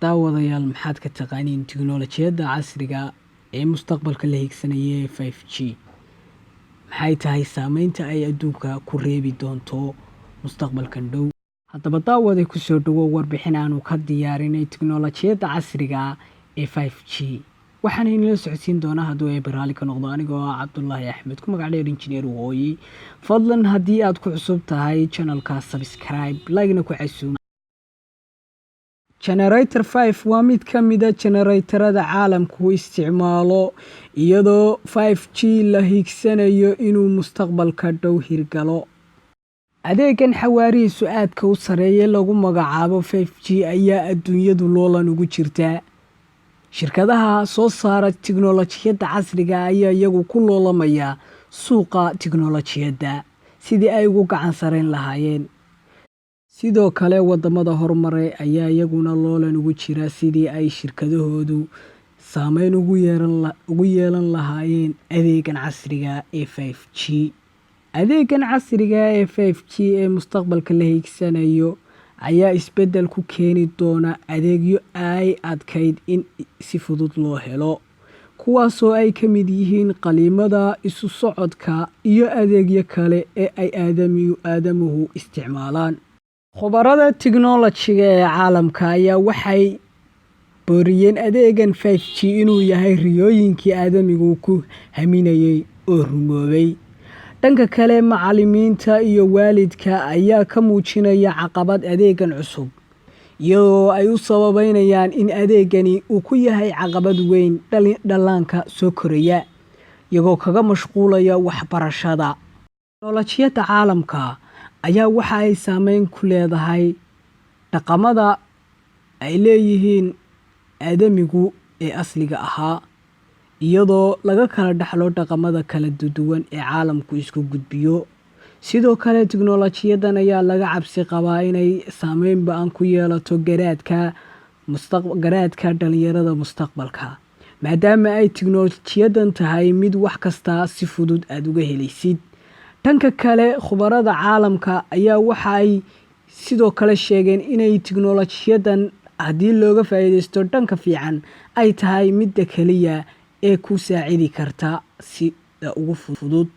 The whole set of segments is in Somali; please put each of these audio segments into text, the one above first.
Daawadayaal, maxaad ka taqaaniin tiknoolajiyadda casriga ee mustaqbalka la hiigsanaya ee 5G? Maxay tahay saameynta ay adduunka ku reebi doonto mustaqbalkan dhow? Haddaba daawade, kusoo dhawow warbixin aanu ka diyaarinay tiknoolajiyadda casriga ee 5G. Waxaana inala socodsiin doonaa, hadduu Eebe raalli ka noqdo, anigoo ah Cabdulaahi Axmed, ku magac dheer Injineer Waqooyi. Fadlan, haddii aad ku cusub tahay channelka, subscribe, like-na ku casuum. Generator 5 waa mid ka mida generatorada caalamku isticmaalo, iyadoo 5G la hiigsanayo inuu mustaqbalka dhow hirgalo. Adeegan xawaarihiisu aadka u sareeya lagu magacaabo 5G ayaa adduunyadu loolan ugu jirtaa. Shirkadaha soo saara tiknoolajiyadda casriga ayaa iyagu ku loolamaya suuqa tiknoolajiyadda sidii ay ugu gacan sareyn lahaayeen. Sidoo kale, wadamada horumaray ayaa iyaguna loolan ugu jira sidii ay shirkadahoodu saameyn ugu yeelan lahaayeen adeegan casriga ee 5G. Adeegan casriga ee 5G ee mustaqbalka la hiigsanayo ayaa isbeddel ku keeni doona adeegyo ay adkayd in si fudud loo helo, kuwaasoo ay ka mid yihiin qaliimada, isu socodka iyo adeegyo kale ee ay aadamuhu isticmaalaan. Khubarada tiknoolajiga ee caalamka ayaa waxay booriyeen adeegan 5G inuu yahay riyooyinkii aadamigu ku haminayay oo rumoobay. Dhanka kale, macallimiinta iyo waalidka ayaa ka muujinaya caqabad adeegan cusub, iyadoo ay u sababeynayaan in adeegani uu ku yahay caqabad weyn dhallaanka soo koraya, iyagoo kaga mashquulaya waxbarashada. Tiknoolajiyadda caalamka ayaa waxa ay saameyn ku leedahay dhaqamada ay leeyihiin aadamigu ee asliga ahaa, iyadoo laga kala dhaxlo dhaqamada kala duwan ee caalamku isku gudbiyo. Sidoo kale, tiknoolajiyadan ayaa laga cabsi qabaa inay saameyn ba'an ku yeelato garaadka dhalinyarada mustaqbalka, maadaama ay tiknoolajiyadan tahay mid wax kasta si fudud aada uga helaysid. Dhanka kale, khubarada caalamka ayaa waxa ay sidoo kale sheegeen inay tiknoolajiyadan, haddii looga faa'iidaysto dhanka fiican, ay tahay midda keliya ee ku saacidi karta sida ugu fudud,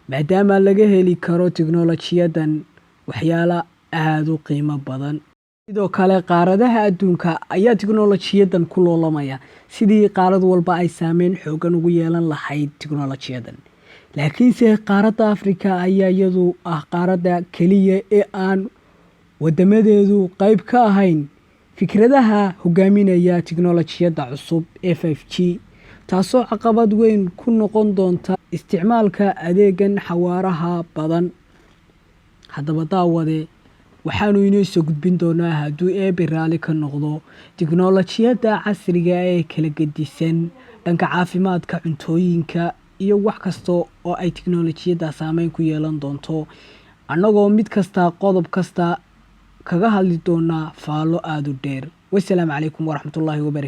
maadaama laga heli karo tiknoolajiyadan waxyaalo aada u qiimo badan. Sidoo kale, qaaradaha adduunka ayaa tiknoolajiyadan ku loolamaya sidii qaarad walba ay saameyn xoogan ugu yeelan lahayd tiknoolajiyadan. Laakiinse qaaradda Afrika ayaa iyadu ah qaaradda keliya ee aan wadamadeedu qayb ka ahayn fikradaha hogaaminaya tiknoolajiyadda cusub ee 5G, taasoo caqabad weyn ku noqon doonta isticmaalka adeegan xawaaraha badan. Haddaba daawade, waxaanu inoo soo gudbin doonaa, hadduu Eebe raali ka noqdo, tiknoolajiyadda casriga ee kala gedisan dhanka caafimaadka, cuntooyinka iyo wax kasta oo ay tiknoolajiyadda saameyn ku yeelan doonto, annagoo mid kasta, qodob kasta kaga hadli doonaa faallo aada u dheer. Wasalaamu calaykum waraxmatullaahi wabarakatu.